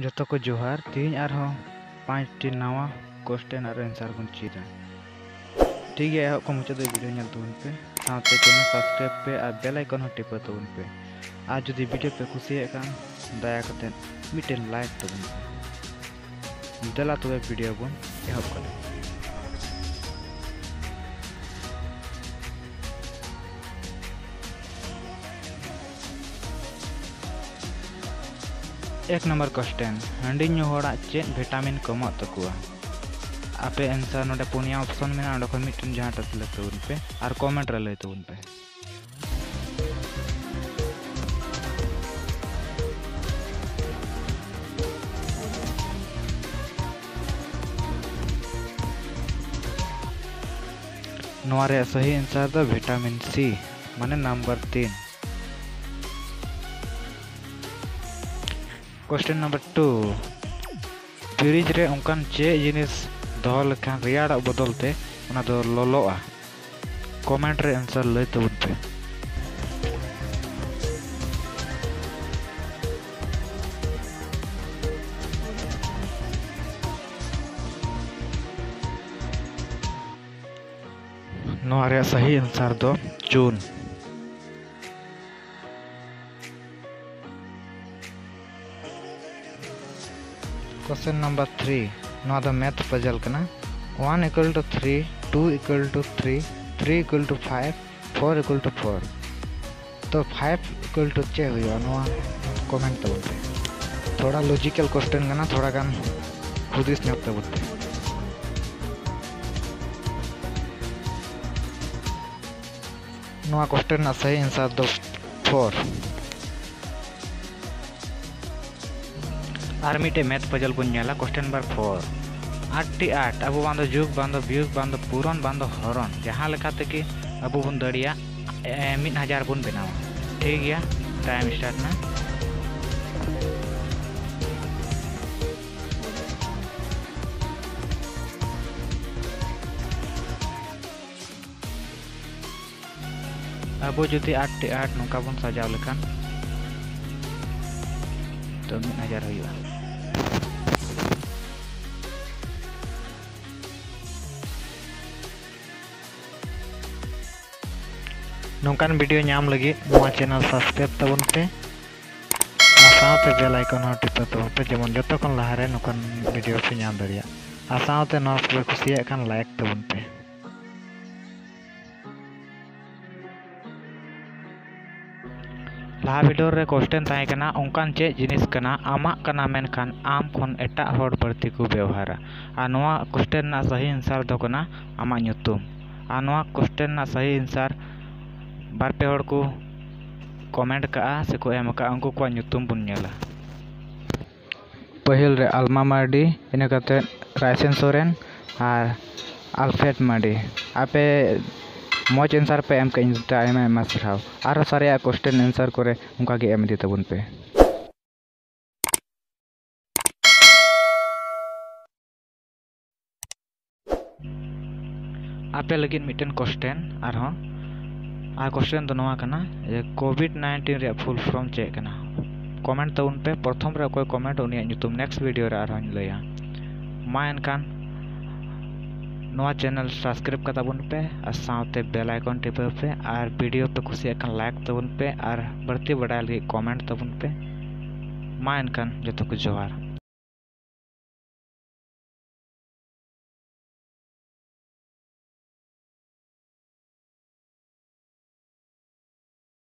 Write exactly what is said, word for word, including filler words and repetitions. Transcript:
ᱡᱚᱛᱚ ᱠᱚ ᱡᱚᱦᱟᱨ᱾ ᱛᱮᱦᱮᱧ ᱟᱨᱦᱚᱸ ᱯᱟᱸᱪᱴᱤ ᱱᱟᱣᱟ question ᱟᱨ answer ᱵᱚᱱ ᱪᱮᱫᱟ᱾ ᱴᱷᱤᱠ ᱜᱮᱭᱟ, ᱮᱦᱚᱵ ᱠᱷᱚᱱ ᱢᱩᱪᱟᱹᱫ ᱫᱷᱟᱹᱵᱤᱡ video ᱧᱮᱞ ᱛᱟᱵᱚᱱ ᱯᱮ, ᱥᱟᱶᱛᱮ channel subscribe ᱯᱮ ᱟᱨ bell icon ᱦᱚᱸ ᱴᱤᱯᱟᱹ ᱛᱟᱵᱚᱱ ᱯᱮ᱾ ᱟᱨ ᱡᱩᱫᱤ video ᱯᱮ ᱠᱩᱥᱤᱭᱟᱜ ᱠᱷᱟᱱ, ᱫᱟᱭᱟ ᱠᱟᱛᱮ ᱢᱤᱫᱴᱮᱱ like ᱛᱟᱵᱚᱱ ᱯᱮ᱾ ᱫᱮᱞᱟ ᱛᱚᱵᱮ video ᱵᱚᱱ ᱮᱦᱚᱵ ᱠᱟᱫᱟ᱾ ᱮᱠ ᱱᱟᱢᱵᱟᱨ question, ᱦᱟᱺᱰᱤ ᱧᱩ ᱦᱚᱲᱟᱜ ᱪᱮᱫ vitamin ᱠᱚᱢᱚᱜ ᱛᱟᱠᱚᱣᱟ? ᱟᱯᱮ answer ᱱᱚᱰᱮ ᱯᱩᱱᱭᱟ option ᱢᱮᱱᱟᱜᱼᱟ, ᱚᱸᱰᱮ ᱠᱷᱚᱱ ᱢᱤᱫᱴᱮᱱ ᱡᱟᱦᱟᱸᱴᱟᱜ select ᱛᱟᱵᱚᱱ ᱯᱮ ᱟᱨ comment ᱨᱮ ᱞᱟᱹᱭ ᱛᱟᱵᱚᱱ ᱯᱮ᱾ ᱱᱚᱣᱟ ᱨᱮᱭᱟᱜ ᱥᱟᱹᱦᱤ answer ᱫᱚ vitamin C, ᱢᱟᱱᱮ number ᱛᱤᱱ᱾ Question number two, fridge ᱨᱮ ᱚᱱᱠᱟᱱ ᱪᱮᱫ ᱡᱤᱱᱤᱥ ᱫᱚᱦᱚ ᱞᱮᱠᱷᱟᱱ ᱨᱮᱭᱟᱲᱚᱜ ᱵᱚᱫᱚᱞ ᱛᱮ ᱚᱱᱟ ᱫᱚ ᱞᱚᱞᱚᱜᱼᱟ? Comment ᱨᱮ answer ᱞᱟᱹᱭ ᱛᱟᱵᱚᱱ ᱯᱮ᱾ ᱱᱚᱣᱟ ᱨᱮᱭᱟᱜ ᱥᱟᱹᱦᱤ answer ᱫᱚ ᱪᱩᱱ᱾ Question number three, ᱱᱚᱣᱟ ᱫᱚ math puzzle ᱠᱟᱱᱟ᱾ One equal to three, two equal to three, three equal to five, four equal to four᱾ ᱛᱚ five equal to ᱪᱮᱫ ᱦᱩᱭᱩᱜᱼᱟ, ᱱᱚᱣᱟ comment ᱛᱟᱵᱚᱱ ᱯᱮ᱾ ᱛᱷᱚᱲᱟ logical question ᱠᱟᱱᱟ, ᱛᱷᱚᱲᱟ ᱜᱟᱱ ᱦᱩᱫᱤᱥ ᱧᱚᱜ ᱛᱟᱵᱚᱱ ᱯᱮ᱾ ᱱᱚᱣᱟ question ᱨᱮᱱᱟᱜ ᱥᱟᱹᱦᱤ answer ᱫᱚ four᱾ ᱟᱨ ᱢᱤᱫᱴᱮᱡ math puzzle ᱵᱚᱱ ᱧᱮᱞᱟ, question number four᱾ ᱟᱴ ᱴᱤ ᱟᱴ, ᱟᱵᱚ ᱵᱟᱝ ᱫᱚ ᱡᱳᱜᱽ, ᱵᱟᱝ ᱫᱚ ᱵᱤᱭᱳᱜᱽ, ᱵᱟᱝ ᱫᱚ ᱯᱩᱨᱚᱱ, ᱵᱟᱝ ᱫᱚ ᱦᱚᱨᱚᱱ, ᱡᱟᱦᱟᱸ ᱞᱮᱠᱟ ᱛᱮᱜᱮ ᱟᱵᱚ ᱵᱚᱱ ᱫᱟᱲᱮᱭᱟᱜ, ᱮ, ᱢᱤᱫ ᱦᱟᱡᱟᱨ ᱵᱚᱱ ᱵᱮᱱᱟᱣᱟ᱾ ᱴᱷᱤᱠ ᱜᱮᱭᱟ, time start ᱱᱟ᱾ ᱟᱵᱚ ᱡᱩᱫᱤ ᱟᱴ ᱴᱤ ᱟᱴ ᱱᱚᱝᱠᱟ ᱵᱚᱱ ᱥᱟᱡᱟᱣ ᱞᱮᱠᱷᱟᱱ, ᱛᱚ ᱢᱤᱫ ᱦᱟᱡᱟᱨ ᱦᱩᱭᱩᱜᱼᱟ᱾ ᱱᱚᱝᱠᱟᱱ video ᱧᱟᱢ ᱞᱟᱹᱜᱤᱫ ᱱᱚᱣᱟ channel subscribe ᱛᱟᱵᱚᱱ ᱯᱮ ᱟᱨ ᱥᱟᱶᱛᱮ bell icon ᱦᱚᱸ ᱴᱤᱯᱟᱹᱣ ᱛᱟᱵᱚᱱ ᱯᱮ, ᱡᱮᱢᱚᱱ ᱡᱚᱛᱚ ᱠᱷᱚᱱ ᱞᱟᱦᱟᱨᱮ ᱱᱚᱝᱠᱟᱱ video ᱯᱮ ᱧᱟᱢ ᱫᱟᱲᱮᱭᱟᱜ᱾ ᱟᱨ ᱥᱟᱶᱛᱮ ᱱᱚᱣᱟ ᱯᱮ ᱠᱩᱥᱤᱭᱟᱜ ᱠᱷᱟᱱ like ᱛᱟᱵᱚᱱ ᱯᱮ᱾ ᱞᱟᱦᱟ video ᱨᱮ question ᱛᱟᱦᱮᱸ ᱠᱟᱱᱟ, ᱚᱱᱠᱟᱱ ᱪᱮᱫ ᱡᱤᱱᱤᱥ ᱠᱟᱱᱟ ᱟᱢᱟᱜ ᱠᱟᱱᱟ ᱢᱮᱱᱠᱷᱟᱱ ᱟᱢ ᱠᱷᱚᱱ ᱮᱴᱟᱜ ᱦᱚᱲ ᱵᱟᱹᱲᱛᱤ ᱠᱚ ᱵᱮᱣᱦᱟᱨᱟ? ᱟᱨ ᱱᱚᱣᱟ question ᱨᱮᱱᱟᱜ ᱥᱟᱹᱦᱤ answer ᱫᱚ ᱠᱟᱱᱟ ᱟᱢᱟᱜ ᱧᱩᱛᱩᱢ᱾ ᱟᱨ ᱱᱚᱣᱟ question ᱨᱮᱱᱟᱜ ᱥᱟᱹᱦᱤ answer ᱵᱟᱨ ᱯᱮ ᱦᱚᱲ ᱠᱚ comment ᱠᱟᱜᱼᱟ ᱥᱮᱠᱚ ᱮᱢ ᱟᱠᱟᱫᱼᱟ, ᱩᱱᱠᱩ ᱠᱚᱣᱟᱜ ᱧᱩᱛᱩᱢ ᱵᱚᱱ ᱧᱮᱞᱟ᱾ ᱯᱟᱹᱦᱤᱞ ᱨᱮ ᱟᱞᱢᱟ ᱢᱟᱨᱰᱤ, ᱤᱱᱟᱹ ᱠᱟᱛᱮ ᱨᱟᱭᱥᱮᱱ ᱥᱚᱨᱮᱱ ᱟᱨ ᱟᱞᱯᱷᱨᱮᱰ ᱢᱟᱨᱰᱤ᱾ ᱟᱯᱮ ᱢᱚᱡᱽ answer ᱯᱮ ᱮᱢ ᱠᱟᱜ, ᱤᱧ ᱟᱭᱢᱟ ᱟᱭᱢᱟ ᱥᱟᱨᱦᱟᱣ᱾ ᱟᱨᱦᱚᱸ ᱥᱟᱨᱮᱡᱟᱜ question answer ᱠᱚᱨᱮ ᱚᱱᱠᱟ ᱜᱮ ᱮᱢ ᱤᱫᱤ ᱛᱟᱵᱚᱱ ᱯᱮ᱾ ᱟᱯᱮ ᱞᱟᱹᱜᱤᱫ ᱢᱤᱫᱴᱮᱱ question ᱟᱨᱦᱚᱸ᱾ ᱟᱨ question ᱫᱚ ᱱᱚᱣᱟ ᱠᱟᱱᱟ ᱡᱮ, COVID nineteen ᱨᱮᱭᱟᱜ full form ᱪᱮᱫ ᱠᱟᱱᱟ? Comment ᱛᱟᱵᱚᱱ ᱯᱮ, ᱯᱨᱚᱛᱷᱚᱢ ᱨᱮ ᱚᱠᱚᱭ comment ᱩᱱᱤᱭᱟᱜ ᱧᱩᱛᱩᱢ next video ᱨᱮ ᱟᱨᱦᱚᱸᱧ ᱞᱟᱹᱭᱟ᱾ ᱢᱟ ᱮᱱᱠᱷᱟᱱ ᱱᱚᱣᱟ channel subscribe ᱠᱟᱛᱟ ᱵᱚᱱ ᱯᱮ ᱟᱨ ᱥᱟᱶᱛᱮ bell icon ᱴᱤᱯᱟᱹᱣ ᱯᱮ ᱟᱨ video ᱯᱮ ᱠᱩᱥᱤᱭᱟᱜ ᱠᱷᱟᱱ like ᱛᱟᱵᱚᱱ ᱯᱮ ᱟᱨ ᱵᱟᱹᱲᱛᱤ ᱵᱟᱰᱟᱭ ᱞᱟᱹᱜᱤᱫ comment ᱛᱟᱵᱚᱱ ᱯᱮ᱾ ᱢᱟ ᱮᱱᱠᱷᱟᱱ ᱡᱚᱛᱚ ᱠᱚ ᱡᱚᱦᱟᱨ᱾